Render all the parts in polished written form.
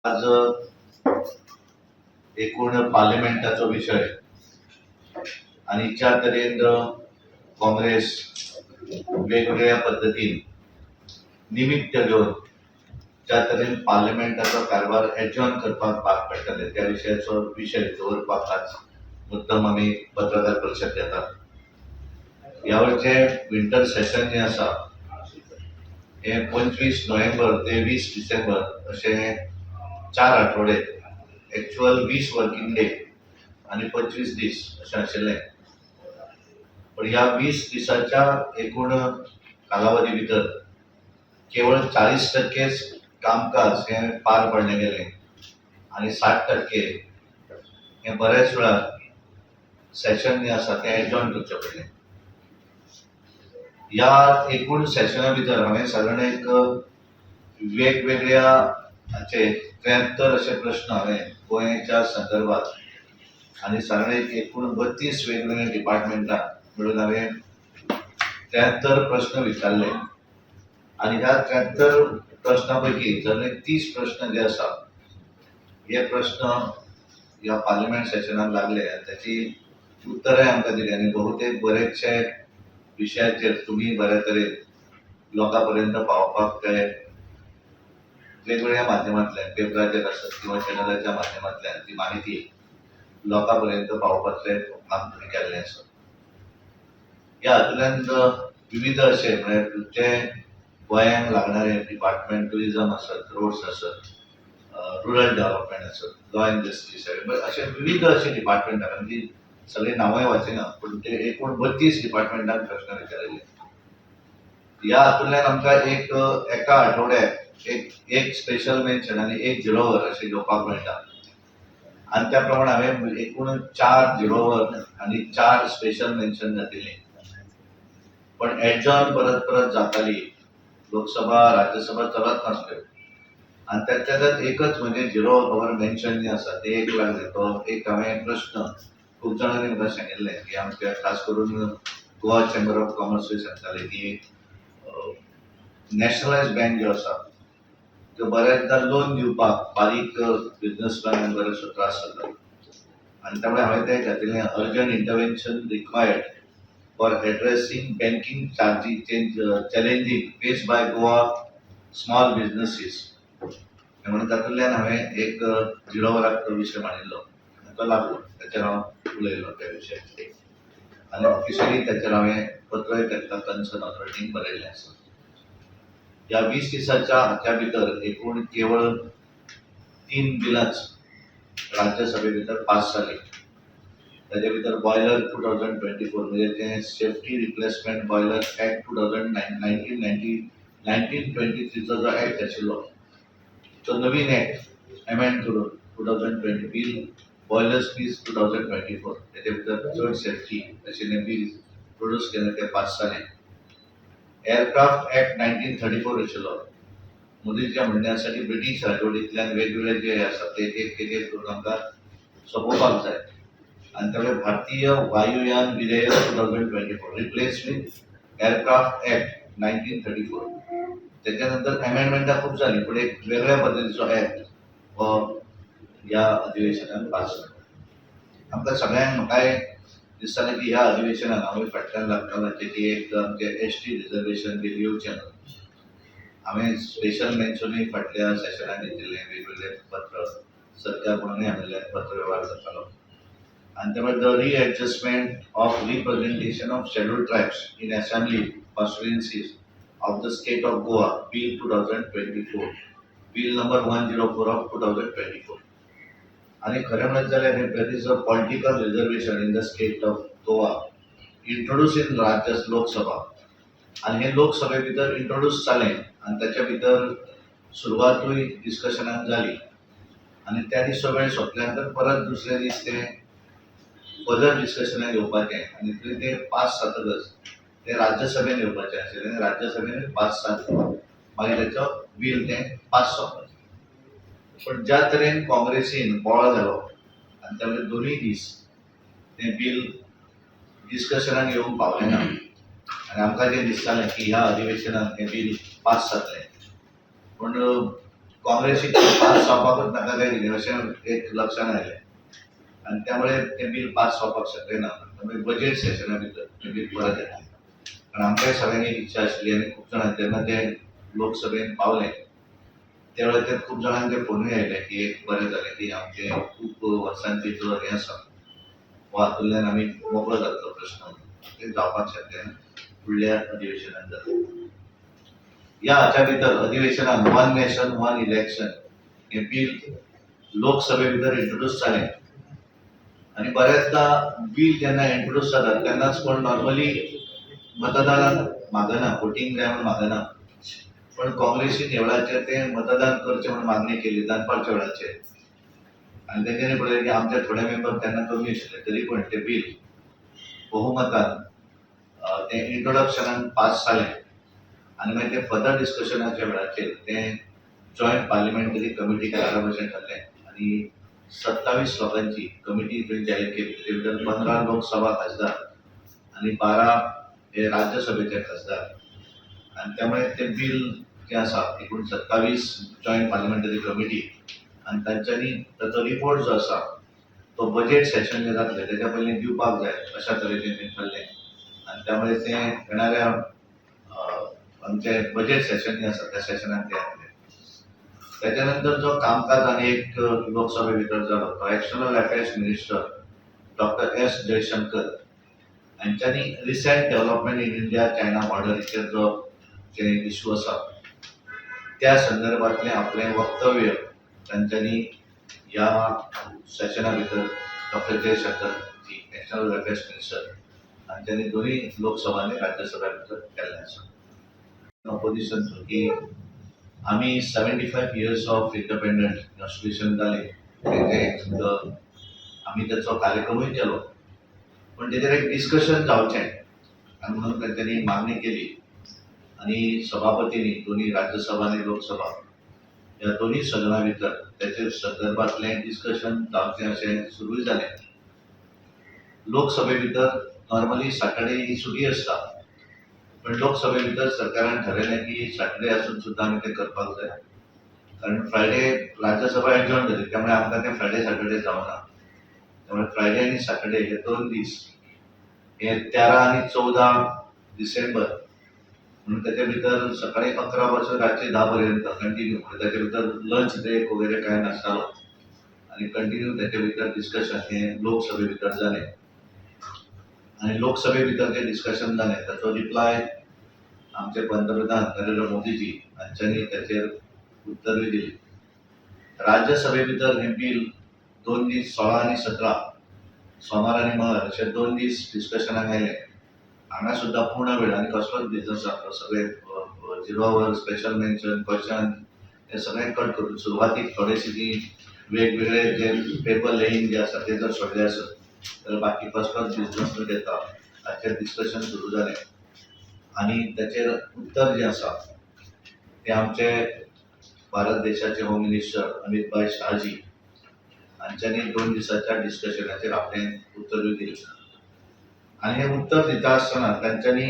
आज एकूण पार्लमेंटाचो विशय आनी ज्या तरेन काँग्रेस वेगवेगळ्या पद्दतीन निमित्त घेवन ज्या तरेन पार्लमेंटाचो कारभार एडजॉर्न करपाक भाग पडटले, त्या विशयाचो विशय दवरपाक आज मुद्दम आमी पत्रकार परिशद घेतात. ह्या वेळचें विंटर सेशन जें आसा, हें 25 नोव्हेंबर ते 20 डिसेंबर अशें 4 आठवडे, एक्चुअल 20 वर्किंग डे आनी 25 दीस अशें आशिल्लें. पण ह्या 20 दिसाच्या एकूण कालावधी भितर केवळ 40 टक्केच कामकाज हें पार पडलें गेलें आनी 60% हें बऱ्याच वेळार सेशन जें आसा तें एडजॉर्न करचें पडलें. ह्या एकूण सेशना भितर हांवें सादारण एक वेगवेगळ्या हाचे 73 अशे प्रश्न हांवें गोंयच्या संदर्भात आनी सादारण एक एकूण 32 वेगवेगळ्या डिपार्टमेंटां मिळून हांवें 73 प्रश्न विचारले. आनी ह्या 73 प्रश्नां पैकी जर 30 प्रश्न जे आसा, हे प्रश्न ह्या पार्लमेंट सेशनाक लागले आनी त्याची उत्तरांय आमकां दिली. आनी बहुतेक बरेचशे विशयाचेर तुमी बऱ्या तरेन लोकां पर्यंत पावोवपाक ते वेगवेगळ्या माध्यमांतल्यान, पेपराचेर आसत किंवा चॅनलाच्या माध्यमांतल्यान ती माहिती लोकां पर्यंत पावोवपाचें काम तुमी केल्लें आसा. ह्या हातूंतल्यान विविध अशे, म्हळ्यार जे गोंयांक लागणारे डिपार्टमेंट, टुरिजम आसत, रोड्स आसत, रुरल डेव्हलपमेंट आसत, लॉ अँड जस्टीस, अशे विविध अशे डिपार्टमेंटां, आनी ती सगळीं नांवांय वाचिना, पूण ते एकूण 32 डिपार्टमेंटांक प्रश्न विचारिल्ले. ह्या हातूंतल्यान आमकां एक एका आठवड्याक एक एक स्पेशल मेन्शन आनी एक झिरो our अशें घेवपाक मेळटा. आनी त्या प्रमाणे हांवें एकूण चार झिरो our आनी चार स्पेशल मेन्शन घातिल्लीं. पण एडजॉर्न परत परत जाताली. लोकसभा, राज्यसभा चलत नासल्यो आनी त्यातल्या त्यात एकच म्हणजे झिरो our mention जें आसा तें एक लागलें. तो एक हांवें प्रश्न, खूब जाणांनी म्हाका सांगिल्लें की आमच्या खास करून गोवा चेंबर ऑफ कॉमर्सूय सांगताले की नॅशनलायज बँक ज्यो आसा, त्यो बऱ्याचदा लोन दिवपाक बारीक बिजनसमॅनांक बरोचसो त्रास जाता. आनी त्यामुळे हांवें तें घातिल्लें, "Urgent intervention required for addressing banking charging change challenging face by Goa small businesses." म्हणून तातूंतल्यान हांवें एक झिरो वराक तो विशय मांडिल्लो आनी तो लागलो. ताचेर हांव उलयलो त्या विशयाचेर आनी ऑफिशियली ताचेर हांवें पत्रय तांकां कन्सर्न ऑथॉरिटीक बरयल्लें आसा. ह्या 20 दिसाच्या हाच्या भितर एकूण केवळ तीन बिलांच राज्यसभे भितर पास जालीं. ताजे भितर बॉयलर 2024, म्हणजे तें Safety Replacement Boiler Act two thousand nine nineteen ninety 1923चो जो एक्ट आशिल्लो, तो नवीन एक्ट एमेंड करून 2020 bill, Boilers Bills 2024, तेजे भितर चड सेफ्टी आशिल्लें बील प्रोड्यूस केलें, तें पास जालें. एअरक्राफ्ट एक्ट 1934 आशिल्लो. मोदीच्या म्हणणें आसा की ब्रिटीश राजवटींतल्यान वेगवेगळे जे आसा ते एक एक एक करून आमकां सोंपोवपाक जाय. आनी त्यामुळे भारतीय वायुयान विधेयक 2024 replace with Aircraft Act 1934. त्याच्या नंतर अमेंडमेंटां खूब जालीं, पूण एक वेगळ्या पद्दतीचो एक्ट हो ह्या अधिवेशनान पास जालो. आमकां सगळ्यांक, म्हाकाय दिसतालें की ह्या अधिवेशनान हांवूय फाटल्यान लागतालो की एक आमचें एसटी रिजर्वेशन बील येवचें न्हू. हांवें स्पेशल मेन्शनूय फाटल्या सेशनाक घेतिल्लें. वेगवेगळे पत्र सरकार म्हणूनय हांवें पत्र वेव्हार जातालो. आनी त्या भायर the Readjustment of Representation of Scheduled Tribes in Assembly Constituencies of the State of Goa Bill 2024, Bill number 104 of 2024. आनी खरें म्हणत जाल्यार हें that is a political reservation in the state of Goa introduce in राज्य लोकसभा. आनी हें लोकसभे भितर introduce जालें आनी ताच्या भितर सुरवातूय डिस्कशनाक जाली. आनी त्या दीस वेळ सोंपल्या नंतर परत दुसरे दीस ते फर्दर डिस्कशनाक येवपाचें आनी थंय ते पास जातकच ते राज्यसभेन येवपाचें आशिल्लें आनी राज्यसभेन पास जावन मागीर तेचो बील तें पास जावपाचें. पण ज्या तरेन काँग्रेसीन बोवाळ घालो आनी त्यामुळे दोनूय दीस तें बील डिस्कशनाक येवंक पावलें ना. आनी आमकां जें दिसतालें की ह्या अधिवेशनात हें बील पास जातलें, पूण काँग्रेसीक पास जावपाकूच नाका काय कितें अशें एक लक्षांत आयलें आनी त्यामुळे तें बील पास जावपाक शकलें ना. त्यामुळे बजेट सेशना भितर तें बील परत येतलें, कारण आमकांय सगळ्यांनी इच्छा आशिल्ली आनी खूब जाणां जेन्ना ते लोकसभेन पावले त्या वेळार ते खूब जाणांचे फोनूय आयले की एक बरें जालें की आमचें खूब वर्सांची जो हें आसा हो हातूंतल्यान आमी मोकळो जातलो प्रश्न. तें जावपाक शकलें ना, फुडल्या अधिवेशनान जातलें. ह्या हाच्या भितर अधिवेशनान वन नेशन वन इलेक्शन हें बील लोकसभे भितर इंट्रोड्यूस जालें आनी बऱ्याचदा बील जेन्ना इंट्रोड्यूस जाता तेन्नाच कोण नॉर्मली मतदानाक मागना, वोटींग जाय म्हूण मागना, पण काँग्रेसीन ह्या वेळाचेर तें मतदान करचें म्हूण मागणी केली दनपारच्या वेळाचेर आनी तेंच्यांनी पळयलें की आमचे थोडे मेंबर तेन्ना कमी आशिल्ले, तरी पण तें बील बहुमतान तें इंट्रोडक्शनान पास जालें आनी मागीर तें फर्दर डिस्कशनाच्या वेळाचेर तें जॉयंट पार्लिमेंटरी कमिटी घालपा भशेन ठरलें आनी 27 लोकांची कमिटी थंय जाहीर केली. तेजे भितर 15 लोकसभा खासदार आनी 12 हे राज्यसभेचे खासदार आनी त्यामुळे तें बील जें आसा एकूण 27 जॉयंट पार्लिमेंटरी कमिटी आनी तांच्यांनी ताचो रिपोर्ट जो आसा तो बजेट सेशन जें जातलें तेच्या पयलीं दिवपाक जाय अशा तरेचें तें ठरलें आनी त्यामुळे तें येणाऱ्या आमचें बजेट सेशन जें आसा त्या सेशनान तें येतलें. त्याच्या नंतर जो कामकाज आनी एक लोकसभे भितर जालो तो External Affairs Minister Doctor S Jaishankar हांच्यांनी recent development in India China बॉर्डरीचेर जो जे इशू आसा त्या संदर्भातलें आपलें वक्तव्य तांच्यांनी ह्या सेशना भितर डॉक्टर जयशंकर जी एक्सटर्नल अफेर्स मिनिस्टर हांच्यांनी दोनूय लोकसभा आनी राज्यसभा भितर केल्लें आसा. ऑपोजिशन की आमी 75 years of independent constitution जालें तेजें आमी तेचो कार्यक्रमूय केलो, पण तेजेर एक डिस्कशन जावचें आनी म्हणून तेंच्यांनी मागणी केली आनी सभापतींनी दोनूय राज्यसभा आनी लोकसभा ह्या दोनूय सदना भितर तेचे संदर्भातलें डिस्कशन जावचें अशें सुरूय जालें. लोकसभे भितर नॉर्मली सॅटर्डे ही सुटी आसता, पण लोकसभे भितर सरकारान ठरयलें की सॅटर्डे आसून सुद्दां आमी तें करपाक जाय, कारण फ्रायडे राज्यसभा एडजॉर्न जाली त्यामुळे आमकां तें फ्रायडे सॅटर्डे जावना. त्यामुळे फ्रायडे आनी सॅटर्डे हे 2 दीस हे 13 आनी 14 डिसेंबर म्हणून त्याच्या भितर सकाळी 11 पासून रातचे 10 पर्यंत कंटिन्यू, म्हणजे त्याच्या भितर लंच ब्रेक वगैरे काय नासतालो आनी कंटिन्यू त्याच्या भितर डिस्कशन हें लोकसभे भितर जालें आनी लोकसभे भितर जें डिस्कशन जालें ताचो रिप्लाय आमचे पंतप्रधान नरेंद्र मोदीजी हांच्यांनी ताचेर उत्तरूय दिली. राज्यसभे भितर हें बील 2 दीस 16 आनी 17 सोमार आनी मंगळार अशे 2 दीस डिस्कशनाक आयले. हांगा सुद्दां पूर्ण वेळ आनी कसलोच बिजनस जातलो, सगळे zero hour special mention question हे सगळें कट करून सुरवातीक थोडेशे जी वेगवेगळे जे पेपर लेईंग जे आसा ते जर सोडले आसत जाल्यार बाकी कसलोच बिजनस न घेता हाचेर डिस्कशन सुरू जालें आनी ताचेर उत्तर जें आसा तें आमचे भारत देशाचे होम मिनिस्टर अमित भाई शहाजी हांच्यांनी 2 दिसाच्या डिस्कशनाचेर आपलें उत्तरूय दिलें. आनी हें उत्तर दिता आसतना तांच्यांनी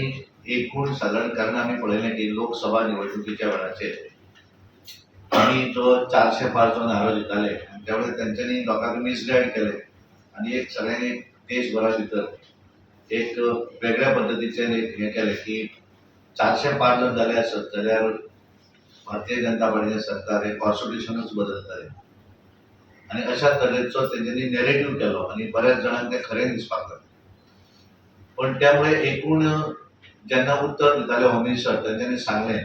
एकूण सादारण, कारण आमी पळयलें की लोकसभा निवडणुकीच्या वेळाचेर आमी जो 400 पारचो नारो दिताले आनी त्या वेळार तांच्यांनी लोकांक मिसगायड केलें आनी एक सगळ्यांनी देशभरा भितर एक वेगळ्या पद्दतीचें एक हें केलें की 400 पार जर जाले आसत जाल्यार भारतीय जनता पार्टीचें सरकार हें कॉन्स्टिट्युशनूच बदलतलें आनी अशा तरेचो तेंच्यांनी नॅरेटीव केलो आनी बऱ्याच जाणांक तें खरें दिसपाक लागलें. पण त्यामुळे एकूण जेन्ना उत्तर दिताले होम मिनिस्टर तेंच्यांनी सांगलें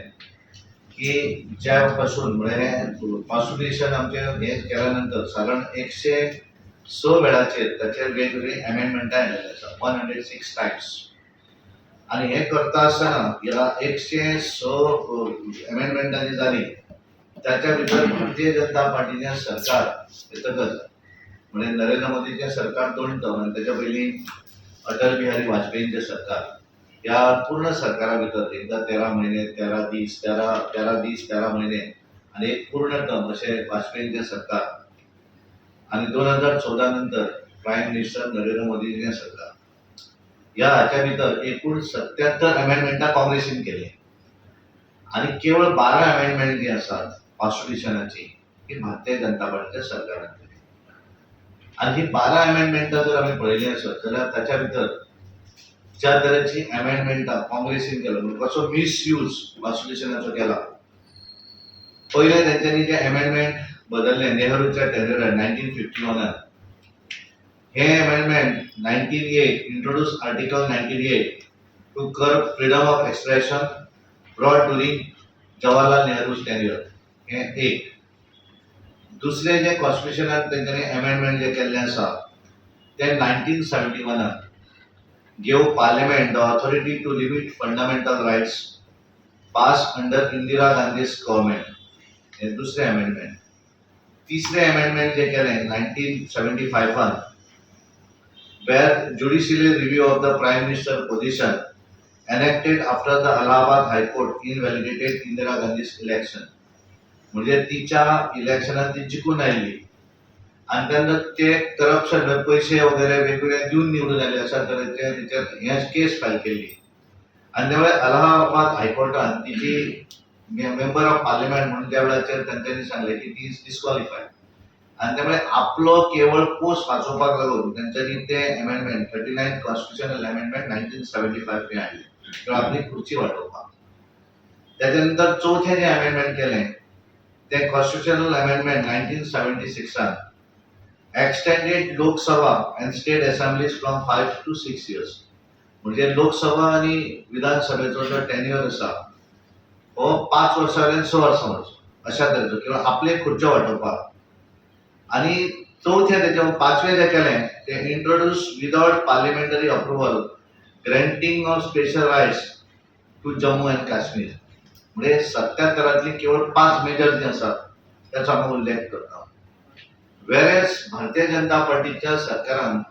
की ज्या पासून म्हळ्यार कॉन्स्टिट्युशन आमचें हें केल्या नंतर सादारण 106 वेळाचेर ताचेर वेगवेगळीं एमेंडमेंटां आयिल्लीं आसा, 106 टायम्स. आनी हें करता आसतना ह्या 106 एमेंडमेंटां जी जालीं ताच्या भितर भारतीय जनता पार्टीचें सरकार येतकच म्हणजे नरेंद्र मोदीचें सरकार 2 टर्म आनी तेच्या पयलीं अटल बिहारी वाजपेयींचें सरकार, ह्या पूर्ण सरकारा भितर एकदां 13 म्हयने 13 दीस 13 दीस 13 म्हयने आनी एक पूर्ण टर्म अशें वाजपेयींचें सरकार आनी 2014 नंतर प्रायम मिनिस्टर नरेंद्र मोदींचें सरकार, ह्या हाच्या भितर एकूण 77 अमेंडमेंटां काँग्रेसीन केली आनी केवळ 12 अमेंडमेंट जी आसात कॉन्स्टिट्युशनाची ही भारतीय जनता पार्टीच्या सरकारान केली. आनी ही 12 अमेंडमेंटां जर आमी पळयली आसत जाल्यार ताच्या भितर ज्या तरेची अमेंडमेंटां काँग्रेसीन केलो, म्हणजे कसो मिसयूज कॉन्स्टिट्युशनाचो केला. पयलें तेंच्यांनी जे अमेंडमेंट बदलले नेहरूच्या टेन्युरार 1951न, हे amendment 19A introduce Article 19A to curb freedom of expression brought during Jawaharlal Nehru's tenure, हे एक. दुसरें जे कॉन्स्टिट्युशनान तेंच्यांनी अमेंडमेंट जे केल्लें आसा तें 1971न gave Parliament the authority to limit fundamental rights, pass under Indira Gandhi's government, हे दुसरें अमेंडमेंट. तिसरें अमेंडमेंट जे केलें 1975न, where judicial review of the Prime Minister position enacted after the Allahabad High Court invalidated Indira Gandhi's election. म्हणजे तिच्या इलेक्शनात ती जिखून आयली आनी तेन्ना ते करप्शन, पयशे वगैरे वेगवेगळे दिवन निवडून आयले अशा तरेचे तिचेर हे केस फायल केल्ली आनी त्यामुळे अलाहाबाद हायकोर्टान तिची मेंबर ऑफ पार्लिमेंट म्हणून त्या वेळाचेर तांच्यांनी सांगलें की ती is disqualified. आनी त्यामुळे आपलो केवळ पोस्ट वाचोवपाक लागून तेंच्यांनी ते amendment 39 constitutional amendment 1975 ते हाडले किंवा आपली खुर्ची वाटोवपाक. त्याच्या नंतर चवथें जे अमेंडमेंट केलें तें कॉन्स्टिट्युशनल अमेंडमेंट 1976न extended Lok Sabha and state assemblies from 5 to 6 years. म्हणजे लोकसभा आनी विधानसभेचो जो टेन्युअर आसा हो 5 वर्सां वयल्यान 6 वर्सां वचो अशा तरेचो किंवा आपले खुर्च्यो वाटोवपाक. आनी चवथें तेच्या पांचवें जें केलें तें introduce without parliamentary approval granting of special rights to Jammu and Kashmir. म्हणजे 77तली केवळ पांच मेजर जी आसात त्याचो हांगा उल्लेख करता. वेरेस भारतीय जनता पार्टीच्या सरकारान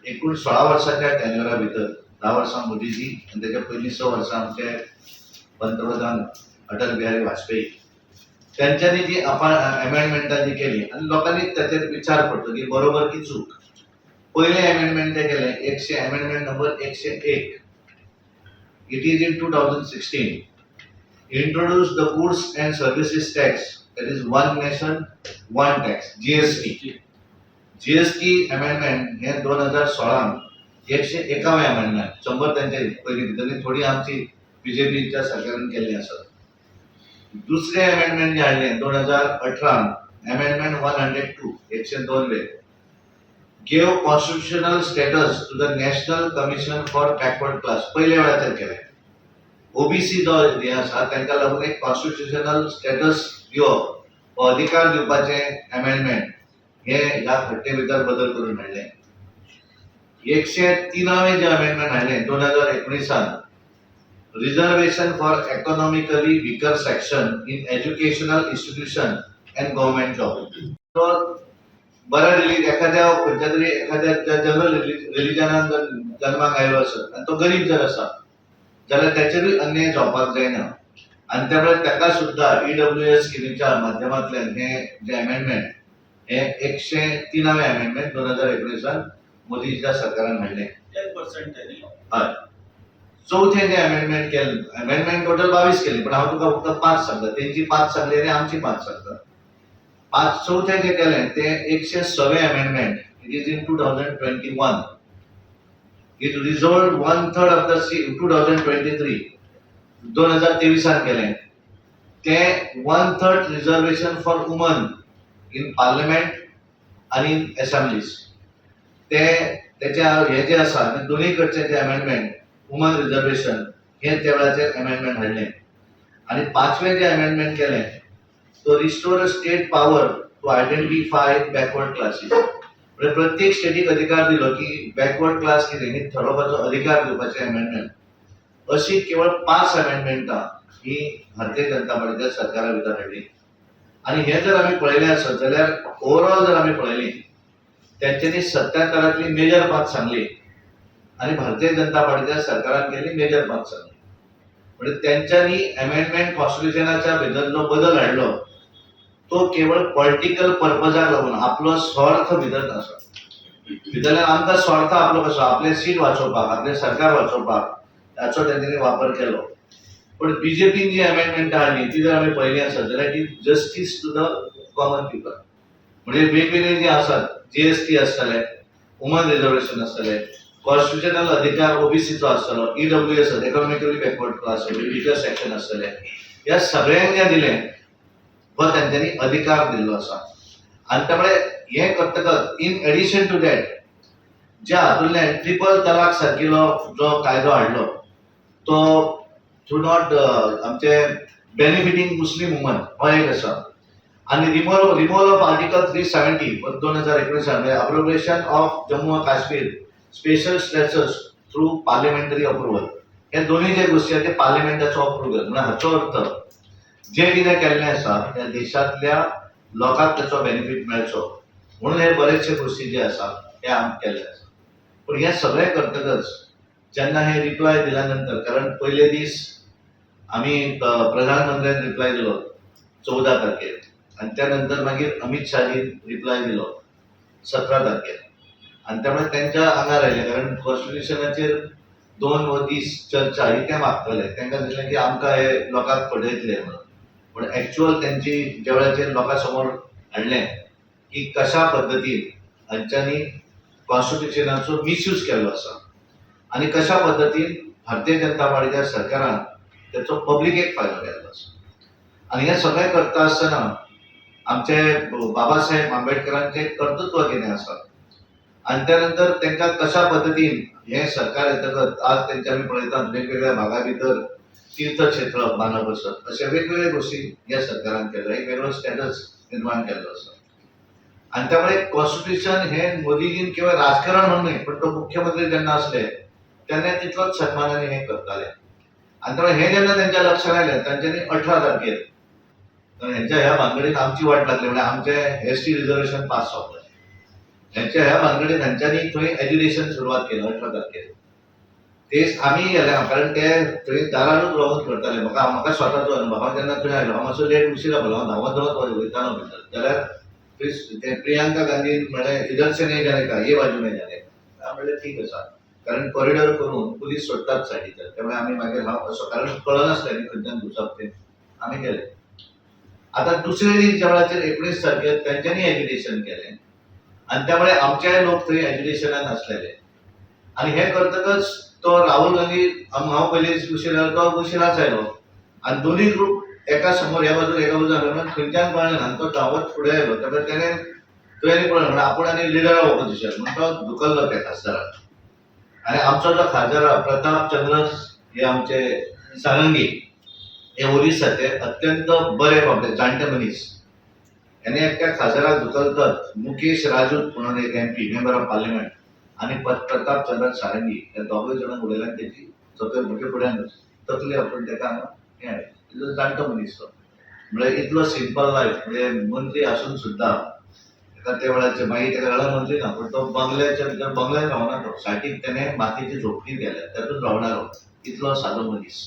एकूण 16 वर्साच्या टेन्युरा भितर 10 वर्सां मोदीजी आनी तेच्या पयलीं 6 वर्सां आमचे पंतप्रधान अटल बिहारी वाजपेयी, त्यांच्यानी जी आपण अमेंडमेंटां जी केली आनी लोकांनी ताचेर विचार करचो की बरोबर की चूक. पयलें अमेंडमेंट ते केलें एकशे amendment number 101, it is in 2016, introduce the goods and services tax, that is one nation one tax, GST. GST amendment हे 2016 101वें अमेंडमेंट. 100 त्यांचे पयलीं भितर थोडी आमची बीजेपीच्या सरकारान केल्ली आसात. दुसरें अमेंडमेंट जे हाडलें 2018 amendment 102, 102 way, gave constitutional status to the National Commission for Backward Class. पयल्या वेळाचेर केलें. ओबीसी जो हे आसा तांकां लागून एक कॉन्स्टिट्युशनल स्टेटस दिवप हो अधिकार दिवपाचें अमेंडमेंट हे ह्या घटने भितर बदल करून हाडले. 103वें जे अमेंडमेंट हाडलें 2019न, reservation for economically weaker section in educational institution and government job. तो बऱ्या रिली एखाद्या खंयच्या तरी एखाद्या जनरल रिलिजनान जर जन्माक आयलो आसत आनी तो गरीब जर आसा जाल्यार ताचेरूय अन्याय जावपाक जायना आनी त्यामुळे ताका सुद्दां ईडब्ल्यूएस स्किमीच्या माध्यमांतल्यान हे जे अमेंडमेंट हे 103वें अमेंडमेंट 2019न मोदीच्या सरकारान हाडलें. 10% न्ही? हय. चवथें जे अमेंडमेंट केलें, अमेंडमेंट टोटल 22 केली, पण हांव तुका फक्त पांच सांगता. तेंची पांच सांगली आनी आमची पांच सांगता. पांच चवथें जें केलें तें 106वें amendment, it is in 2021, it reserve one third of the seat. 2023, 2023न केलें तें one third reservation for women in Parliament आनी इन एसेंब्लीज. ते तेच्या हे जे आसा ते दोनूय कडचे जे अमेंडमेंट वुमन रिजर्वेशन हे त्या वेळाचेर अमेंडमेंट हाडलें. आनी पांचवें जे अमेंडमेंट केलें तो restore state power to identify backward classes. म्हणजे प्रत्येक स्टेटीक अधिकार दिलो की बॅकवर्ड क्लास कितें हे ठरोवपाचो अधिकार दिवपाचें अमेंडमेंट. अशी केवळ पांच अमेंडमेंटां ही भारतीय जनता पार्टीच्या सरकारा भितर हाडली. आनी हें जर आमी पळयलें आसत जाल्यार ओवरऑल जर आमी पळयली, तेंच्यांनी 77तली मेजर पांच सांगली आनी भारतीय जनता पार्टीच्या सरकारान केल्ली मेजर पांच सांगली. म्हणजे तेंच्यांनी अमेंडमेंट कॉन्स्टिट्युशनाच्या भितर जो बदल हाडलो तो केवळ पॉलिटिकल पर्पजाक लागून, आपलो स्वार्थ भितर आसा. भितरल्यान आमकां स्वार्थ आपलो कसो, आपलें सीट वाचोवपाक, आपलें सरकार वाचोवपाक, ताचो तेंच्यांनी वापर केलो. पण बीजेपीन जी अमेंडमेंटां हाडली ती जर आमी पळयली आसत जाल्यार ती justice to the common people, म्हणजे वेगवेगळे जे आसात, जीएसटी आसतले, वुमन रिजर्वेशन आसतले, कॉन्स्टिट्युशनल अधिकार ओबीसीचो आसतलो, EWS economically backward class religious section आसतले, ह्या सगळ्यांक जें दिलें हो तेंच्यांनी अधिकार दिल्लो आसा. आनी त्यामुळे हें करतकच इन एडिशन टू that ज्या हातूंतल्यान ट्रिपल तलाक सारकिलो जो कायदो हाडलो तो थ्रू not आमचे बेनिफिटींग मुस्लीम वुमन हो एक आसा. आनी removal of article 370 2019 म्हणजे abrogation of Jammu and Kashmir special status through parliamentary approval, हे दोन्ही जे गोश्टी आसा ते पार्लिमेंटाचो अप्रुवल. म्हणल्यार हाचो अर्थ जे कितें केल्लें आसा त्या देशांतल्या लोकांक ताचो बेनिफीट मेळचो म्हणून हे बरेचशे गोश्टी जे आसा हे आमी केल्ले आसा. पूण हें सगळें करतकच जेन्ना हे रिप्लाय दिल्या नंतर, कारण पयले दीस आमी प्रधानमंत्र्यान रिप्लाय दिलो 14 तारखेर आनी त्या नंतर मागीर अमीत शहाजीन रिप्लाय दिलो 17 तारखेर, आनी त्यामुळे तेंच्या आंगार आयलें, कारण कॉन्स्टिट्युशनाचेर 2 दीस चर्चा ही ते मागतले, तांकां दिसलें की आमकां हे लोकांक फटयतले म्हणून. पूण एक्चुअल तेंची ज्या वेळाचेर लोकां समोर हाडलें की कशा पद्दतीन हांच्यांनी कॉन्स्टिट्युशनाचो मिसयूज केल्लो आसा आनी कशा पद्दतीन भारतीय जनता पार्टीच्या सरकारान तेचो पब्लिकेक फायदो केल्लो आसा. आनी हें सगळें करता आसतना आमचे बाबासाहेब आंबेडकरांचें कर्तृत्व कितें आसा आनी त्या नंतर तांकां कशा पद्दतीन हें सरकार येतकच आज तेंचे आमी पळयतात वेगवेगळ्या भागा भितर तीर्थक्षेत्र बांदप आसत, अशे वेगवेगळे गोश्टी ह्या सरकारान केल्लो, एक वेगळो स्टेटस निर्माण केल्लो आसा. आनी त्यामुळे कॉन्स्टिट्युशन हे मोदीजीन केवळ राजकारण म्हणून न्हय, पण तो मुख्यमंत्री जेन्ना आसले तेन्ना तितलोच सन्मानाने हे करताले. आनी त्यामुळे हे जेन्ना तेंच्या लक्षात आयलें तांच्यांनी 18 तारखेर हेंच्या ह्या भानगडीन आमची वाट लागली, म्हणजे आमचें एस टी रिजर्वेशन पास सोंपलें. हेंच्या ह्या भानगडीन हेंच्यांनी थंय एज्युकेशन सुरवात केली 18 तारखेर. तेच आमी गेले, कारण ते थंय दारारूच रावून करताले. म्हाका म्हाका स्वताचो अनुभव, हांव जेन्ना थंय आयलो हांव मातसो लेट उशीर पावलो, हांव धांवत धांवत वयतालो भितर, जाल्यार ते प्रियांका गांधीन म्हणलें इधर से नहीं जाने का, ये बाजू में जाने का. हांव म्हणलें ठीक आसा, कारण कॉरिडॉर करून पुलीस सोडटात सायडीच्यान. त्यामुळे आमी मागीर हांव असो, कारण कळनासलें न्ही खंयच्यान घुसप तें, आमी गेले. आतां दुसरे दीस ज्या वेळाचेर 19 तारखेर तेंच्यांनी एज्युकेशन केलें आनी त्यामुळे आमचेय लोक थंय एज्युकेशनान आसलेले. आनी हें करतकच तो राहुल गांधी, हांव पयले दीस उशीर आयलो, तो उशिराच आयलो आनी दोनूय ग्रूप एका समोर ह्या बाजून एका बाजून आयलो म्हणून खंयच्यान कळ्ळें ना, आनी तो धांवत फुडें आयलो. त्यामुळे तेणें थंय आनी पळयलें म्हणल्यार आपूण आनी लिडर ऑफ ऑपोजिशन म्हणून तो धुकल्लो त्या खासदाराक. आनी आमचो जो खासदार आहा प्रताप चंद्र हे आमचे सारंगी, हे ओरिसाचे अत्यंत बरे बाबले जाणटे मनीस, हेणे एकट्या खासदाराक धुकलतात मुकेश राजूत म्हणून एक एमपी मेंबर ऑफ पार्लिमेंट आनी प्रताप चंद्र सारंगी ह्या दोगूय जाणांक उडयल्यान तेची सकयल म्हजे फुड्यान तकली आपूण तेका हांगा हें हाडलें. इतलो जाणटो मनीस तो, म्हळ्यार इतलो सिंपल लायफ, म्हणजे मंत्री आसून सुद्दां ताका त्या वेळाचेर मागीर तेका वेळार मंत्री ना, पूण तो बंगल्याच्या भितर बंगल्यान रावना, तो सायडीक तेणें मातयेची झोपडी केल्या तातूंत रावणारो इतलो सादो मनीस.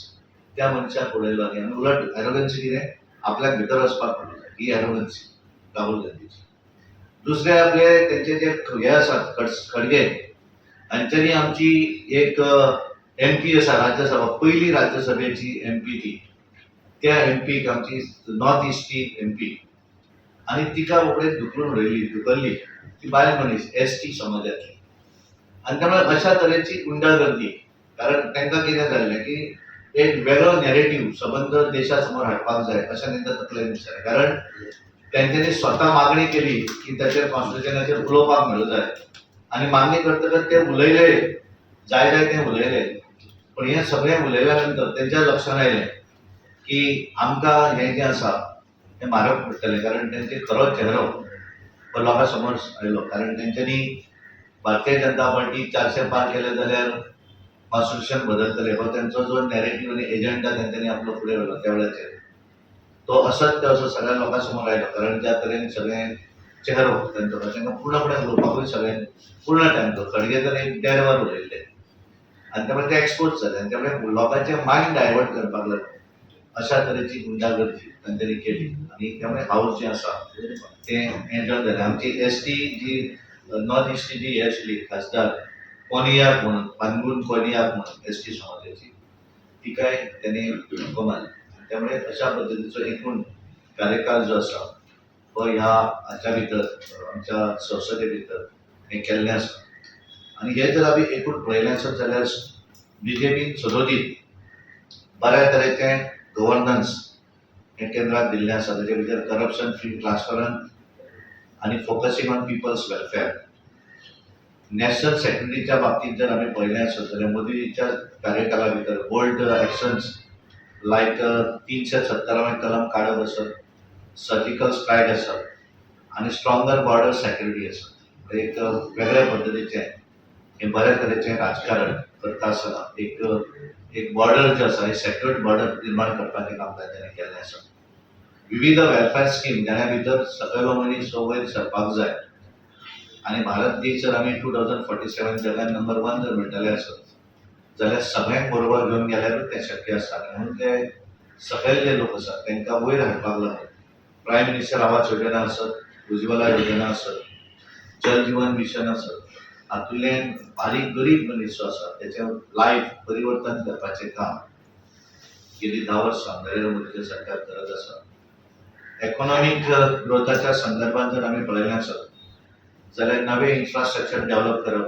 त्या मनशाक उडयलो आनी उलट एरोगन्सी कितें आपल्याक भितर वचपाक पडलें, ही एरोगन्सी राहुल गांधीची. दुसरे आपले तेंचे जे हे आसात खडगे हांच्यांनी आमची एक एमपी आसा राज्यसभा, पयली राज्यसभेची एमपी ती, त्या एमपीक आमची नॉर्थ इस्टची एमपी, आनी तिका रोखडीच धुकलून उडयली, धुकल्ली. ती बायल मनीस एस टी समाजांतली. आनी त्यामुळे अशा तरेची गुंडागर्दी, कारण तांकां कितें जाल्लें की एक वेगळो नॅरेटीव सबंद देशा समोर हाडपाक जाय अशें तांच्या तकलेन दिसतालें. कारण तेंच्यांनी स्वता मागणी केली की ताचेर कॉन्स्टिट्युशनाचेर उलोवपाक मेळूं जाय, आनी मागणी करतकच ते उलयले, जाय जाय ते उलयले. पण हें सगळें उलयल्या नंतर तेंच्या लक्षांत आयलें की आमकां हें जें आसा हें म्हारग पडटलें, कारण तेंचे खरो चेहरो हो लोकां समोर आयलो. कारण तेंच्यांनी भारतीय जनता पार्टी 400 पार केले जाल्यार कॉन्स्टिट्युशन बदलतले हो तेंचो जो नॅरेटीव आनी एजंडा तेंच्यांनी आपलो फुडें व्हेलो त्या वेळाचेर, तो असत्य असो सगळ्या लोकां समोर आयलो. कारण ज्या तरेन सगळें चेहरो तेंचो तांकां पूर्णपणे उलोवपाकूय सगळें पूर्ण टायम तो खडगे तर एक देड वर उलयल्ले आनी त्यामुळे ते एक्सपोज जाले आनी त्यामुळे लोकांचें मायंड डायवर्ट करपाक लागले. अशा तरेची गुंडागर्दी तांच्यांनी केली आनी त्यामुळे हाऊस जें आसा तें एन्जॉय जालें. आमची एस टी जी नॉर्थ इस्टची जी हे आशिल्ली खासदार कोनियाक म्हणून, पानगुन कोनियाक म्हणून एस टी समाजाची, तिकाय तेणे धक्को मारली. त्यामुळे अशा पद्दतीचो एकूण कार्यकाळ जो आसा हो ह्या हाच्या भितर, आमच्या संसदे भितर हें केल्लें आसा. आनी हें जर आमी एकूण पळयलें आसत जाल्यार बीजेपीन सदोदीत बऱ्या तरेचें गव्हर्नन्स हें केंद्राक दिल्लें आसा. ताचे भितर करप्शन फ्री, ट्रान्सपरंट आनी focusing on people's welfare. National सेक्युरिटीच्या बाबतींत जर आमी पळयलें आसत जाल्यार मोदीच्या कार्यकाळा भितर बोल्ड एक्शन्स लायक 370वें कलम काडप आसत, सर्जिकल स्ट्रायक आसत आनी स्ट्रॉंगर बॉर्डर सेक्युरिटी आसत. एक वेगळ्या पद्दतीचें हें बऱ्या तरेचें राजकारण करता आसतना एक एक बॉर्डर जे आसा, सेक्युर्ड बॉर्डर निर्माण करपाचें काम तांच्यांनी केल्लें आसा. विविध वेलफेअर स्कीम जाण्या भितर सकयलो मनीस हो वयर सरपाक जाय आनी भारत देश जर आमी 2047 जगान नंबर वन जर म्हणटले आसत जाल्यार सगळ्यांक बरोबर घेवन गेल्यारूच तें शक्य आसा. आनी म्हणून ते सकयल जे लोक आसात तांकां वयर हाडपाक लागून प्रायम मिनिस्टर आवास योजना आसत, उज्ज्वला योजना आसत, जल जीवन मिशन आसत, हातूंतल्यान बारीक गरीब मनीस जो आसा तेचें लायफ परिवर्तन करपाचें काम गेली 10 वर्सां नरेंद्र मोदीचें सरकार करत आसा. इकॉनॉमीक ग्रोथाच्या संदर्भात जर आमी पळयलें आसत जाल्यार नवें इन्फ्रास्ट्रक्चर डेव्हलप करप,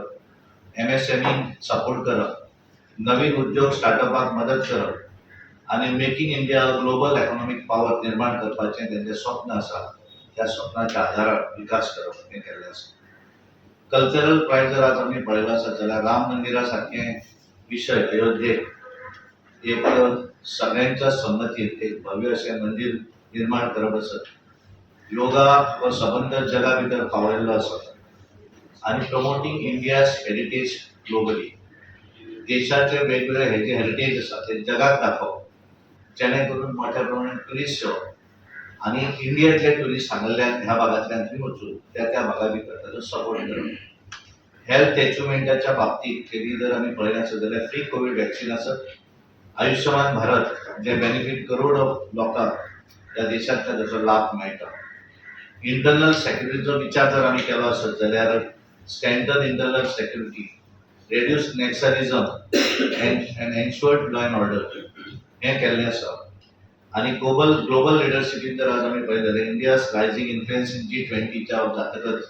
एमएसएमई सपोर्ट करप, नवीन उद्योग स्टार्टअपाक मदत करप आनी making India global economic power निर्माण करपाचें तेंचें स्वप्न आसा. त्या स्वप्नाच्या आधारार विकास करप हें केल्लें आसा. कल्चरल प्रायड जर आज आमी पळयलो आसत जाल्यार राम मंदिरा सारकें विशय, अयोध्येक एक सगळ्यांच्या संमतीन एक भव्य अशें मंदीर निर्माण करप आसत, योगा हो सबंद जगा भितर पावयल्लो आसा आनी प्रमोटींग इंडियाज हेरिटेज ग्लोबली, देशाचे वेगवेगळे हे जे हेरिटेज आसा ते जगाक दाखोवप, जेणे करून मोठ्या प्रमाणात ट्युरिस्ट येवप आनी इंडियेंतले ट्युरिस्ट हांगासरल्यान ह्या भागांतल्यान थंय वचून त्या त्या भागा भितर ताचो सपोर्ट करप. हेल्थ एचिवमेंटाच्या बाबतीत तेणी जर आमी पळयलें आसत जाल्यार फ्री कोवीड वॅक्सिन आसत, आयुष्यमान भारत जे बेनिफीट करोड लोकांक ह्या देशांतल्या ताचो लाभ मेळटा. इंटरनल सेक्युरिटीचो विचार जर आमी केलो आसत जाल्यार strengthen internal security, reduce Naxalism and ensured law and order हें केल्लें आसा. आनी ग्लोबल लिडरशिपीन जर आज आमी पळयलें जाल्यार India's rising influence in G20च्या जातकच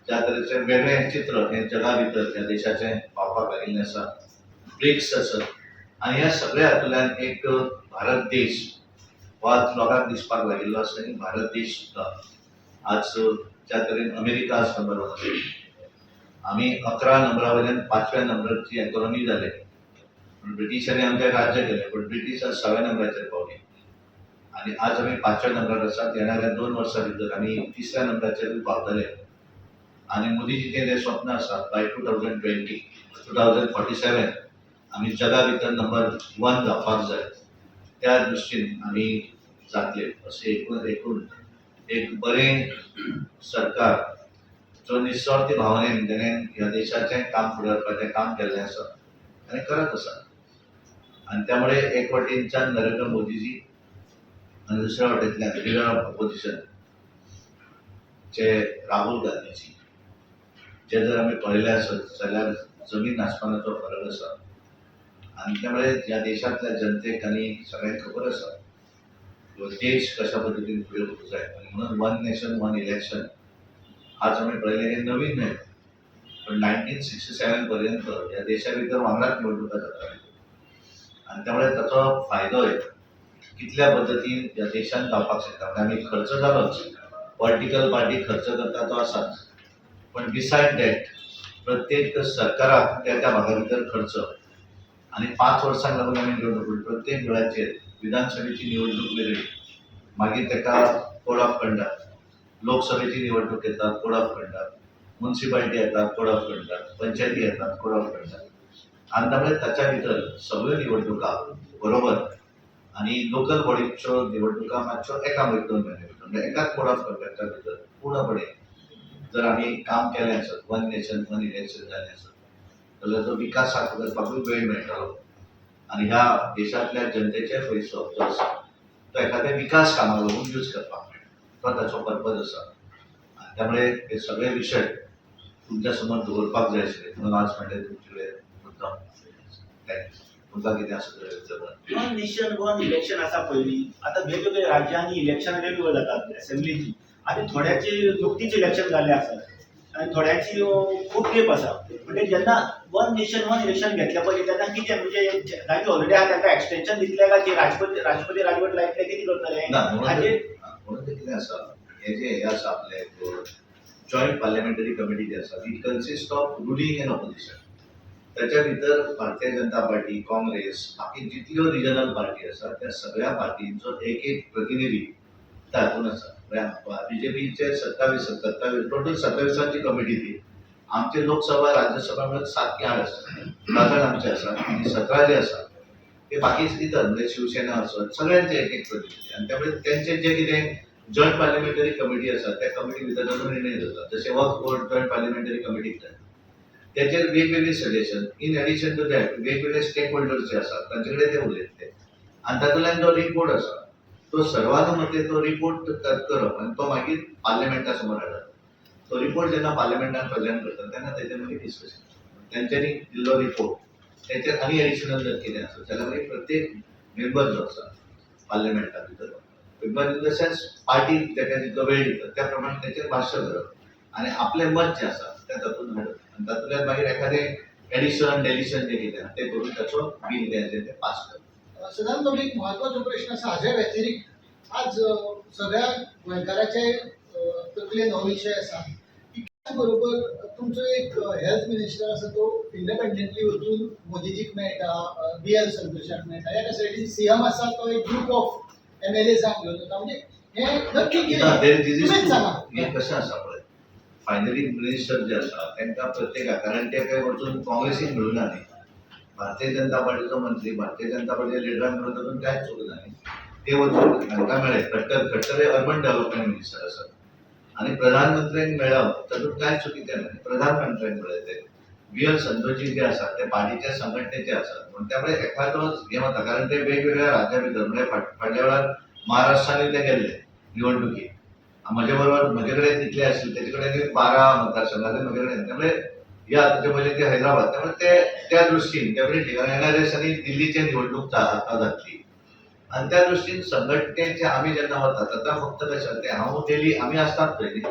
ज्या तरेचें वेगळें चित्र हें जगा भितर ह्या देशाचें पावपाक लागिल्लें आसा, ब्रिक्स आसत आनी ह्या सगळ्या हातूंतल्यान एक भारत देश हो आज लोकांक दिसपाक लागिल्लो आसा. आनी भारत देश सुद्दां आज ज्या तरेन अमेरिका आज नंबर वन आसा, आमी 11 नंबरा वयल्यान 5व्या नंबराची इकॉनॉमी जाले. पूण ब्रिटिशांनी आमचें राज्य केलें, पूण ब्रिटीश आज 6व्या नंबराचेर पावली आनी आज आमी 5व्या नंबरार आसात. येणाऱ्या 2 वर्सां भितर आमी 3ऱ्या नंबराचेरूय पावतले. आनी मोदीजीचें जें स्वप्न आसा, बाय 2047 आमी जगा भितर नंबर वन जावपाक जाय, त्या दृश्टीन आमी जातले. अशें एकूण एकूण एक बरें सरकार जो निस्वार्थी भावनेन तेणें ह्या देशाचें काम फुडें व्हरपाचें काम केल्लें आसा आनी करत आसा. आनी त्यामुळे एक वटेनच्यान नरेंद्र मोदीजी आनी दुसऱ्या वटेंतल्यान लिडर ऑफ ऑपोजिशन जे राहुल गांधीजी, जे जर आमी पळयले आसत जाल्यार जमीन आसमानाचो फरक आसा. आनी त्यामुळे ह्या देशांतल्या जनतेक आनी सगळ्यांक खबर आसा हो देश कशा पद्दतीन फुडें वचूंक जाय. आनी म्हणून वन नेशन वन इलेक्शन आज आमी पळयलें हें नवीन न्हय, पण 1967 पर्यंत ह्या देशा भितर वांगडाच निवडणुका जाताल्यो. आनी त्यामुळे ताचो फायदोय कितल्या पद्दतीन ह्या देशान जावपाक शकता. म्हणजे आमी खर्च जालोच, पॉलिटिकल पार्टी खर्च करता तो आसाच, पण बिसायड that प्रत्येक सरकाराक त्या त्या भागा भितर खर्च आनी 5 वर्सांक लागून आमी निवडणूक, प्रत्येक वेळाचेर विधानसभेची निवडणूक वेगळी, मागीर ताका कोड ऑफ कंडक्ट, लोकसभेची निवडणूक येता कोड ऑफ कंडक्ट, मुन्सिपालिटी येता कोड ऑफ कंडक्ट, पंचायती येतात कोड ऑफ कंडक्ट. आनी त्यामुळे ताच्या भितर सगळ्यो निवडणुका बरोबर आनी लोकल बॉडीच्यो निवडणुका मातश्यो एका म्हयनो 2 म्हयन्या भितर, म्हणजे एकाच कोड ऑफ कंडक्टा भितर पूर्णपणे जर आमी काम केलें आसत, वन नेशन वन इलेक्शन जालें आसत जाल्यार तो विकास सारको करपाकूय वेळ मेळटलो आनी ह्या देशांतल्या जनतेचे पयसो जो आसा तो एखाद्या विकास कामाक लागून यूज करपाक मेळटा, तो ताचो पर्पज आसा. आनी त्यामुळे हे सगळे विशय तुमच्या समोर दवरपाक जाय आशिल्ले म्हणून आज म्हणलें तुमचे कडेन मुद्दाम. Thank you. तुमकां कितें आसा जाल्यार विचारात. वन नेशन वन इलेक्शन आसा पयलीं. आतां वेगवेगळ्या राज्यांनी इलेक्शनां वेगवेगळी जातात असेंब्लीची. आनी थोड्याची नुकतीच इलेक्शन जाल्लें आसा आनी थोड्यांची खूब तेंप आसा. म्हणजे जेन्ना वन नेशन वन इलेक्शन घेतलें पळय तेन्ना कितें म्हणजे तांचे ऑलरेडी आहा तांकां एक्सटेंशन दितले काय राष्ट्रपती राष्ट्रपती राजवट लायतले, कितें करतले ना, म्हणून हाजेर? म्हणून ते कितें आसा, हे जे हे आसा आपले जॉयंट पार्लिमेंटरी कमिटी जी आसा, it consist of ruling and opposition. त्याच्या भितर भारतीय जनता पार्टी, काँग्रेस, बाकी जितल्यो रिजनल पार्टी आसा त्या सगळ्या पार्टींचो एक एक प्रतिनिधी तातूंत आसा. म्हळ्यार बीजेपीचे 27, 27, टोटल 27ची कमिटी ती. आमचे लोकसभा राज्यसभा मिळून 7 की 8 आसा, 10 जाण आमचे आसा आनी 17 जे आसा ते बाकी इतर म्हणजे शिवसेना आसत, सगळ्यांचे एक एक प्रतिनिधी. आनी त्यामुळे त्यांचे जे कितें जॉयंट पार्लिमेंटरी कमिटी आसा त्या कमिटी भितर ताचो निर्णय जाता. जशें वक्फ बोर्ड जॉयंट पार्लिमेंटरी कमिटीक जाय, त्याचेर वेगवेगळे suggestion, in addition to that वेगवेगळे स्टेक होल्डर्स जे आसात तांचे कडेन ते उलयतले आनी तातूंतल्यान जो रिपोर्ट आसा तो सर्वानुमते तो रिपोर्ट करप आनी तो मागीर पार्लिमेंटा समोर हाडप. तो रिपोर्ट जेन्ना पार्लिमेंटान प्रेझेंट करता तेन्ना तेजेर मागीर डिस्कशन, तेंच्यांनी दिल्लो रिपोर्ट तेचेर आनी एडिशनल जर कितें आसा जाल्यार मागीर प्रत्येक मेंबर जो आसा पार्लिमेंटा भितर, member in the sense party ताका जितलो वेळ दिता त्या प्रमाणे तेचेर भाश्य करप आनी आपलें मत जें आसा तें तातूंत हाडप आनी तातूंतल्यान मागीर एखादें एडिशन डेलिशन जें कितें आसा तें करून ताचो बील जें आसा तें पास करप. सदानंद बाबू, एक म्हत्वाचो प्रश्न आसा. हाज्या व्यतिरिक्त आज सगळ्या गोंयकाराचे तकलेन हो विशय आसा की त्याच बरोबर तुमचो एक हेल्थ मिनिस्टर आसा तो इंडिपेंडंटली वचून मोदीजीक मेळटा, बी एल संतोषाक मेळटा. एका सायडीन सीएम आसा तो एक ग्रुप ऑफ एमएलएजांक घेवन वता. म्हणजे हें नक्की ना, कितें, there this is तुमीच सांगा. हें कशें आसा पळय, फायनली मिनिस्टर जे आसा तांकां प्रत्येकाक, कारण ते काय वचून काँग्रेसीक मेळूं ना न्ही, भारतीय जनता पार्टीचो मंत्री भारतीय जनता पार्टीच्या लिडरान मेळून तातूंत कांयच चूक ना न्ही. ते वचून हांकां मेळ्ळे, खट्टर, खट्टर हे अर्बन डेव्हलपमेंट मिनिस्टर आसात आनी प्रधानमंत्र्यांक मेळप तातूंत कांय चुकीचें ना. प्रधानमंत्र्यांक मेळ्ळे ते, बी एल संतोषजी जे आसात ते पार्टीच्या संघटनेचे आसात, म्हणून त्यामुळे एखादो हें वता, कारण ते वेगवेगळ्या राज्या भितर, म्हणजे फाटल्या वेळार महाराष्ट्रांनी ते गेल्ले निवडणुकीक, म्हजे बरोबर म्हजे कडेन तितले आशिल्ले, तेजे कडेन 12 मतदारसंघाचे म्हजे कडेन, त्यामुळे या तेजे पयलीं ते हैदराबाद, त्यामुळे ते त्या दृश्टीन डेफिनेटली, कारण एन आर एस आनी दिल्लीचे निवडणूक आतां जातली आनी त्या दृश्टीन संघटनेचे आमी जेन्ना वतात आतां फक्त कशें तें हांव डेली आमी आसतात पळय न्ही,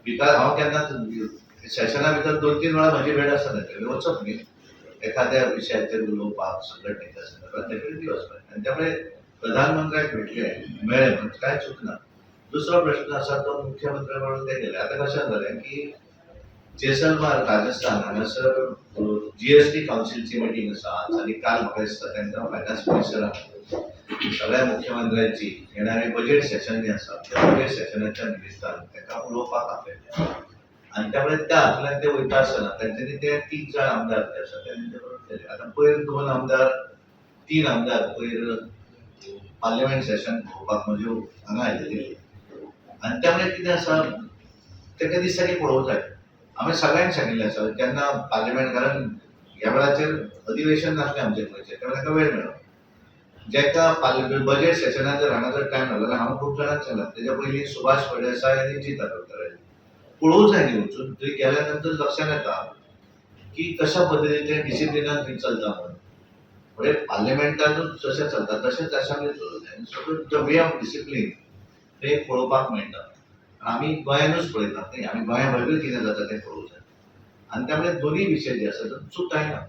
because हांव केन्नाच सेशना भितर 2-3 वेळा म्हजी भेट आसता तांचे वचप न्ही एखाद्या विशयाचेर उलोवपाक संघटनेच्या संदर्भात डेफिनेटली वचपाक. आनी त्यामुळे प्रधानमंत्र्याक भेटले मेळ्ळे म्हणून कांय चूक ना. दुसरो प्रश्न आसा तो मुख्यमंत्र्या बरोबर ते गेले. आतां कशें जालें की जैसलमार राजस्थान हांगासर जीएसटी कावन्सिलची मिटींग आसा आज आनी काल म्हाका दिसता तांकां फायनान्स मिनिस्टरान सगळ्या मुख्यमंत्र्यांची येणारे बजेट सेशन जें आसा त्या बजेट सेशनाच्या निमित्तान तांकां उलोवपाक आपयलें आनी त्यामुळे त्या हातूंतल्यान ते वयता आसतना तांच्यांनी ते 3 जाण आमदार जे आसा ते तेंचे बरोबर केले. आतां पयर 2 आमदार 3 आमदार पयर पार्लिमेंट सेशन पळोवपाक म्हज्यो हांगा आयिल्ले आनी त्यामुळे कितें आसा ताका दिसता की पळोवंक जाय. आमी सगळ्यांक सांगिल्लें आसा जेन्ना पार्लिमेंट, कारण ह्या वेळाचेर अधिवेशन नासलें आमचें गोंयचें, त्यामुळे ताका वेळ मेळ्ळो. जेका बजेट सेशनाक जर हांगा जर टायम मेळ्ळो जाल्यार हांव खूब जाणांक सांगलां, तेज्या पयलीं सुभाष फळदेसाय आनी जीत आरोलकर आयले, पळोवंक जाय न्ही वचून. थंय गेल्या नंतर लक्षात येता की कशा पद्दतीन डिसिप्लिनान थंय चलता म्हणून. म्हणजे पार्लिमेंटानूच जशें चलता तशेंच अशें चलूंक जाय. सगळें the way of discipline तें पळोवपाक मेळटा. आमी गोंयानूच पळयतात न्ही, आमी गोंया भायरूय कितें जाता तें पळोवंक जाय. आनी त्यामुळे दोनूय विशय जे आसा चूक कांय ना.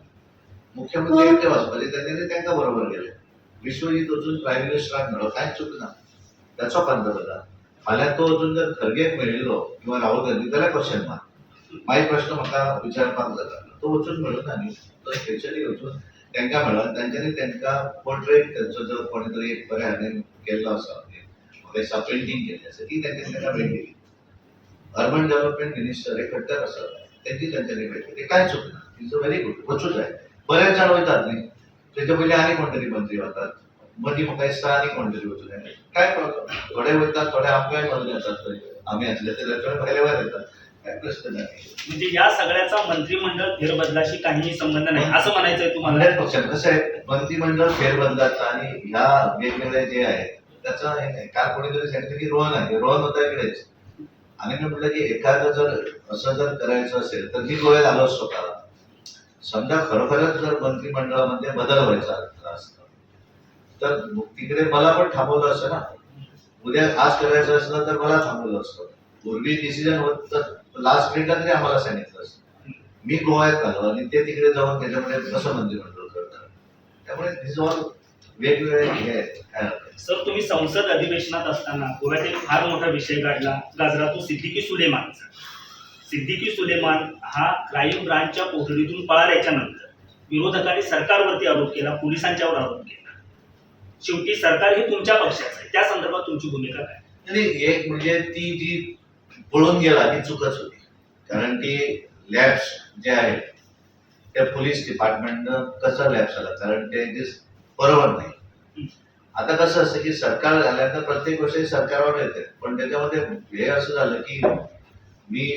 मुख्यमंत्री एकटे वचपाचे तेंच्यांनी तांकां बरोबर गेले, विश्वजीत वचून प्रायम मिनिस्टराक मेळ्ळो, कांयच चूक ना, ताचो पंतप्रधान. फाल्यां तो वचून जर खरगेक मेळिल्लो किंवा राहुल गांधी जाल्यार क्वेश्चन मार्क, मागीर प्रश्न म्हाका विचारपाक जाता. तो वचून मेळूं ना न्ही, तो स्पेशली वचून तांकां मेळ्ळो आनी तांच्यांनी तांकां पोर्ट्रेट तांचो जो कोणी तरी एक बऱ्या हाणें केल्लो आसा, म्हाका दिसता पेंटींग केल्लें आसा, ती तांच्यांनी तांकां भेट दिली. अर्बन डेव्हलपमेंट मिनिस्टर हे खट्टर आसात, तेंची तांच्यांनी भेट दिली, कांय चूक ना, is a very good, वचूं जाय. बरेच जाण वयतात न्ही, तेच्या पयलीं आनी कोण तरी मंत्री वतात, मदीं म्हाका दिसता आनी कोण तरी वचूं जाय, काय प्रॉब्लम. थोडे वयतात, थोडे आमकांय मेळून येतात, थंय आमी आसले जाल्यार थोडे भायले भायर येतात, काय प्रश्न नाही. म्हणजे या सगळ्याचा मंत्रिमंडळ फेरबदलाशी काहीही संबंध नाही असं म्हणायचंय तुम्हाला? 100%. कसं आहे, मंत्रिमंडळ फेरबदलाचा आणि ह्या वेगवेगळ्या जे आहेत त्याचा हे नाही. काल कोणीतरी सांगितलं की रोहन आहे, रोहन होता इकडेच, आणि मी म्हटलं की एखादं जर असं जर करायचं असेल तर मी गोव्यात आलो असतो का? समजा खरोखरच जर मंत्रिमंडळामध्ये बदल व्हायचा असता तर तिकडे मला पण थांबवलं असतं ना. उद्या आज करायचं असलं तर मला थांबवलं असतं. पूर्वी डिसिजन होत तर लास्ट मिनिटला तरी आम्हाला सांगितलं असतं. मी गोव्यात आलो आणि ते तिकडे जाऊन त्याच्यामध्ये कसं मंत्रिमंडळ करतात. त्यामुळे this all वेगवेगळे हे आहेत, काय हरकत नाही. सर, तुम्ही संसद अधिवेशनात असताना गोव्यात एक फार मोठा विषय गाजला तो सिद्दीकी सुलेमानचा. सिद्दीकी सुलेमान हा क्राईम ब्रांचच्या कोठडीतून पळाल्याच्या नंतर विरोधकांनी सरकारवरती आरोप केला, पोलिसांच्यावर आरोप केला. शेवटी सरकार हे तुमच्या पक्षाचं आहे, त्या संदर्भात तुमची भूमिका काय? नाही, एक म्हणजे ती जी पळून गेला ती चुकच होती, कारण ती लॅब्स जे आहेत त्या पोलीस डिपार्टमेंटनं कसं लॅब्स आला, कारण ते जे बरोबर नाही. आता कसं असतं की सरकार झाल्यानंतर प्रत्येक गोष्ट ही सरकारवर येते, पण त्याच्यामध्ये हे असं झालं की मी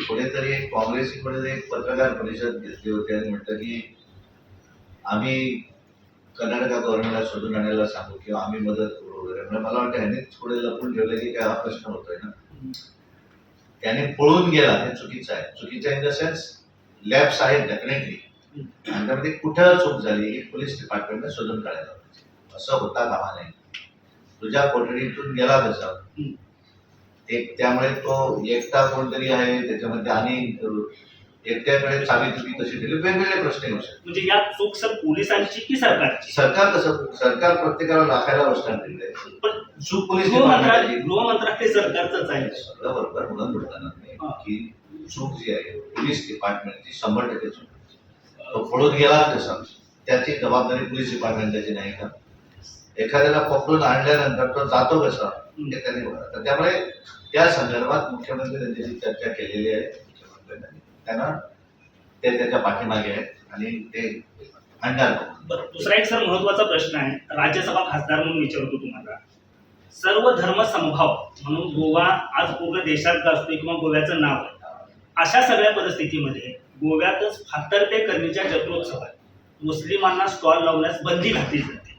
कोणीतरी एक काँग्रेसची कोणीतरी एक पत्रकार परिषद घेतली होती आणि म्हटलं की आम्ही कर्नाटका गव्हर्नमेंटला शोधून आणायला सांगू किंवा आम्ही मदत करू वगैरे. म्हणजे मला वाटतं ह्यांनी थोडे लपून ठेवलं की काय हा प्रश्न होतोय ना. त्याने पळून गेला हे चुकीचं आहे. चुकीचं इन the sense lapse आहेत डेफिनेटली, आणि त्यामध्ये कुठं चूक झाली ही पोलीस डिपार्टमेंटने शोधून काढायला पाहिजे. असं होता कामा नये. तुझ्या कोठडीतून गेला कसा एक, त्यामुळे तो एकटा कोणतरी आहे त्याच्यामध्ये आणि एकट्याकडे चावी तुम्ही कशी दिली, वेगवेगळे प्रश्न येऊ शकतात. म्हणजे या चूक सर पोलिसांची की सरकारची? सरकार कसं, सरकार प्रत्येकाला राखायला बसणार तिकडे. पण चूक पोलीस गृह मंत्रालय डिपार्टमेंटची. गृह मंत्रालय सरकारचंच आहे. सगळं बरोबर, म्हणून म्हणताना मी की चूक जी आहे पोलीस डिपार्टमेंटची 100% चूक. तो पळून गेला कसा त्याची जबाबदारी पोलीस डिपार्टमेंटची नाही का? एखाद्याला पकडून आणल्यानंतर तो जातो कसा हे त्यांनी बघा. तर त्यामुळे त्या संदर्भात मुख्यमंत्री त्यांच्याशी चर्चा केलेली आहे. मुख्यमंत्र्यांनी त्यांना ते त्याच्या पाठीमागे आहेत आणि ते आणणार. बरं, दुसरा एक सर महत्वाचा प्रश्न आहे, राज्यसभा खासदार म्हणून विचारतो तुम्हाला. सर्व धर्म समभाव म्हणून गोवा आज पूर्ण देशात गाजतोय किंवा गोव्याचं नाव आहे. अशा सगळ्या परिस्थितीमध्ये गोव्यातच फातर्पे करणीच्या जत्रोत्सवात मुस्लिमांना स्टॉल लावण्यास बंदी घातली जाते.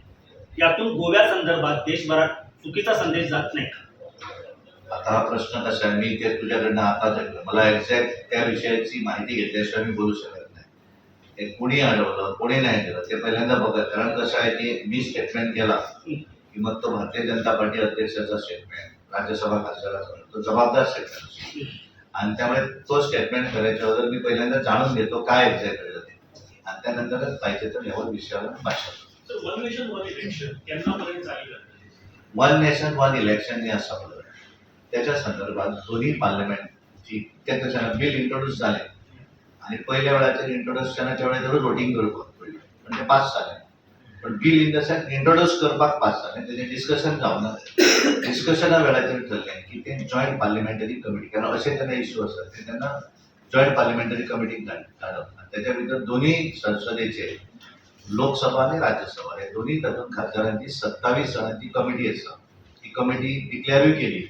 यातून गोव्या संदर्भात देशभरात चुकीचा संदेश जात नाही का? आता हा प्रश्न कसा आहे, मी ते तुझ्याकडनं आताच ऐकलं. मला एक्झॅक्ट त्या विषयाची माहिती घेतल्याशिवाय मी बोलू शकत नाही. ते कोणी अडवलं कोणी नाही केलं ते पहिल्यांदा बघा. कारण कसं आहे की मी स्टेटमेंट केला की मग तो भारतीय जनता पार्टी अध्यक्षाचा स्टेटमेंट, राज्यसभा खासदाराचा, तो जबाबदार स्टेटमेंट असतो. आणि त्यामुळे तो स्टेटमेंट करायच्या अगोदर मी पहिल्यांदा जाणून घेतो काय एक्झॅक्ट घडलं ते, आणि त्यानंतरच पाहिजे तर यावर विषयावर भाषण. वन नेशन वन इलेक्शन केन्ना पर्यंत चाली जातली? वन नेशन वन इलेक्शन हे असं आपलं त्याच्या संदर्भात दोन्ही पार्लमेंटची त्या कशाला बिल इंट्रोड्यूस झाले आणि पहिल्या वेळाचे इंट्रोडक्शनाच्या वेळेस वोटिंग करपाक पडलें, पण ते पास जालें. पण bill in the sense introduce करपाक पास जालें, तेजें डिस्कशन जावना. डिस्कशना वेळाचेर ठरलें की ते जॉयंट पार्लिमेंटरी कमिटी, कारण अशे जेन्ना इश्यू आसतात ते तेन्ना जॉयंट पार्लिमेंटरी कमिटीक धाडप आनी त्याच्या भितर दोन्ही संसदेचे लोकसभा आनी राज्यसभा हे दोन्ही तातूंत खासदारांची 27 जाणांची कमिटी आसा. ही कमिटी डिक्लेरूय केली.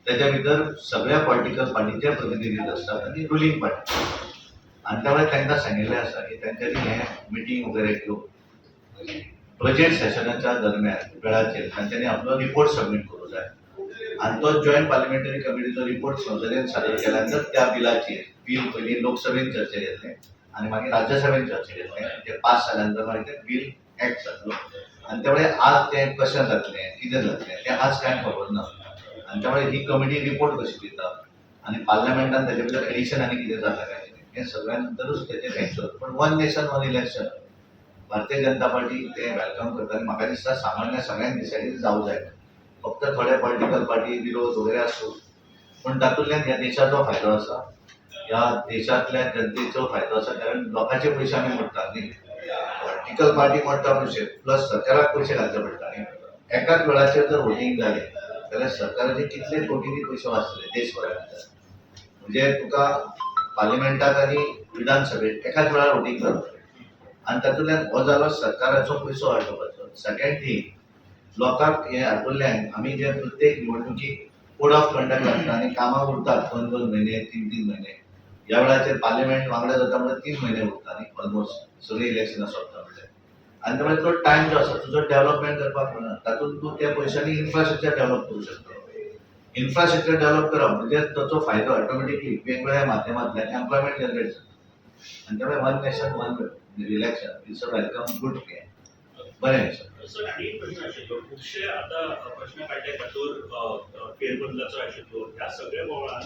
त्याच्या भितर सगळ्या पॉलिटिकल पार्टीचे प्रतिनिधी आसतात आनी रुलींग पार्टी, आनी त्यामुळे तांकां सांगिल्लें आसा की तांच्यांनी हें मिटींग वगैरे घेवन बजेट सेशनाच्या दरम्यान वेळाचेर तांच्यांनी आपलो रिपोर्ट सबमीट करूं जाय आनी तो जॉयंट पार्लिमेंटरी कमिटीचो रिपोर्ट संसदेन सादर केल्या नंतर त्या बिलाचेर, बील पयलीं लोकसभेन चर्चे घेतलें आनी मागीर राज्यसभेन चर्चे घेतलें आनी ते पास जाल्या नंतर मागीर तें बील एक्ट जातलो. आनी त्यामुळे आज तें कशें जातलें कितें जातलें तें आज कांय खबर ना. आनी त्यामुळे ही कमिटी रिपोर्ट कशी दिता आनी पार्लमेंटान ताजे भितर एडिशन आनी कितें जाता काय कितें हें सगळ्या नंतरूच तेजें हें. पण one nation one election Bharatiya Janata party ते welcome करता आनी म्हाका दिसता सामान्य सगळ्यांक डिसायडीड जावं जाय. फक्त थोडे पॉलिटिकल पार्टी विरोध वगैरे आसूं, पूण तातूंतल्यान ह्या देशाचो फायदो आसा, ह्या देशांतल्या जनतेचो फायदो आसा. कारण लोकांचे पयशे आमी मोडटात न्ही, पॉलिटिकल पार्टी मोडटा पयशे, प्लस सरकाराक पयशे घालचे पडटा. आनी एकाच वेळाचेर जर वोटींग जालें जाल्यार सरकाराचे कितले कोटींनी पयशे वाचतले देशभरात भितर. म्हणजे तुका पार्लिमेंटाक आनी विधानसभेत एकाच वेळार वोटींग करतले आनी तातूंतल्यान हो जालो सरकाराचो पयसो वाटोवपाचो. सेकंड थींग, लोकांक हे हातूंतल्यान आमी जे प्रत्येक निवडणुकीक कोड ऑफ कंडक्ट लागता आनी कामां उरतात दोन दोन म्हयने, तीन तीन म्हयने. ह्या वेळाचेर पार्लिमेंट वांगडा जाता म्हणल्यार 3 म्हयने उरता न्ही ऑलमोस्ट सगळीं इलेक्शनां सोंपता म्हणल्यार. आनी त्यामुळे तो टायम जो आसा तुजो डेव्हलपमेंट करपाक मेळना. तातूंत तूं त्या पयशांनी इन्फ्रास्ट्रक्चर डेव्हलप करूं शकता. इन्फ्रास्ट्रक्चर डेव्हलप करप म्हणजे ताचो फायदो ऑटोमॅटिकली वेगवेगळ्या माध्यमांतल्यान एम्प्लॉयमेंट जनरेट जाता. आनी त्यामुळे one nation one election is a welcome good हें बरें आसा. सर, आनी एक प्रश्न आशिल्लो. खुबशे आतां प्रश्न काडले तातूंत फेरबदलाचो आशिल्लो. ह्या सगळ्या बोवाळान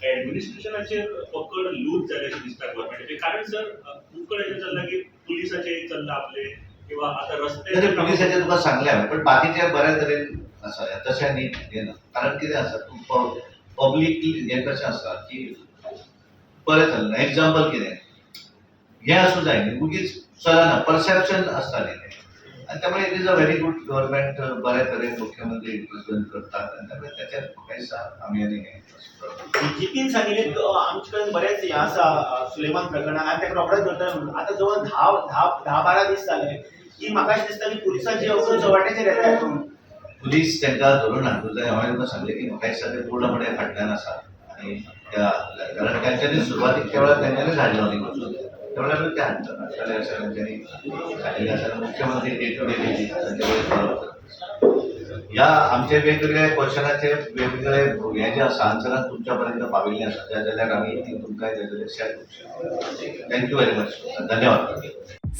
एडमिनिस्ट्रेशनाचेर पकड लूज जाल्या अशें दिसता गव्हर्मेंटाचेर. कारण सर, खूब कडेन अशें चल्लां की पुलिसाचें एक चल्लां आपलें किंवा आतां रस्ते तरी पुलिसाचें तुका सांगलें हांवें, पण बाकीचें बऱ्या तरेन आसा. तशें न्ही, हें ना. कारण कितें आसा, तूं पब्लीक हें कशें आसा की बरें चलना. एग्जाम्पल कितें हें आसूं जाय न्ही, उगीच चलना, परसेप्शन आसता न्ही तें. आनी त्यामुळे it is a very good government. बऱ्या तरेन मुख्यमंत्री रिप्रेझेंट करतात आनी त्यामुळे त्याच्यात म्हाका दिसता आमी आनी हें. बीजेपीन सांगिल्लें आमचे कडेन बरेंच हें आसा सुलेमान प्रकरणाक आनी ताका रोखडेच धरतले म्हणून. आतां जवळ धा धा 10-12 दीस जाले की म्हाका अशें दिसता की पुलिसांचे अजून चव्हाट्याचेर येता. पुलीस तांकां धरून हाडूंक जाय. हांवें तुमकां सांगलें की म्हाका दिसता ते पूर्णपणे फाटल्यान आसा आनी त्या कारण तांच्यांनी सुरवातीक त्या वेळार तेंच्यांनीच हाडलो न्ही वचून, त्या वेळारूच ते हाडटा जाल्यार अशें तांच्यांनी सांगिल्लें आसा. मुख्यमंत्री डे टू डे बेजीस तांचे कडेन फॉलो करता. ह्या आमचे वेगवेगळे क्वेश्चनाचे वेगवेगळे हे जे आसा आन्सरां तुमच्या पर्यंत पाविल्ले आसा, त्या जाल्यार आमी ती तुमकां जाय जाल्यार शेअर करूंक शकता. Thank you very much, धन्यवाद.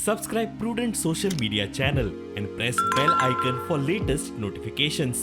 Subscribe Prudent Social Media channel and press bell icon for latest notifications.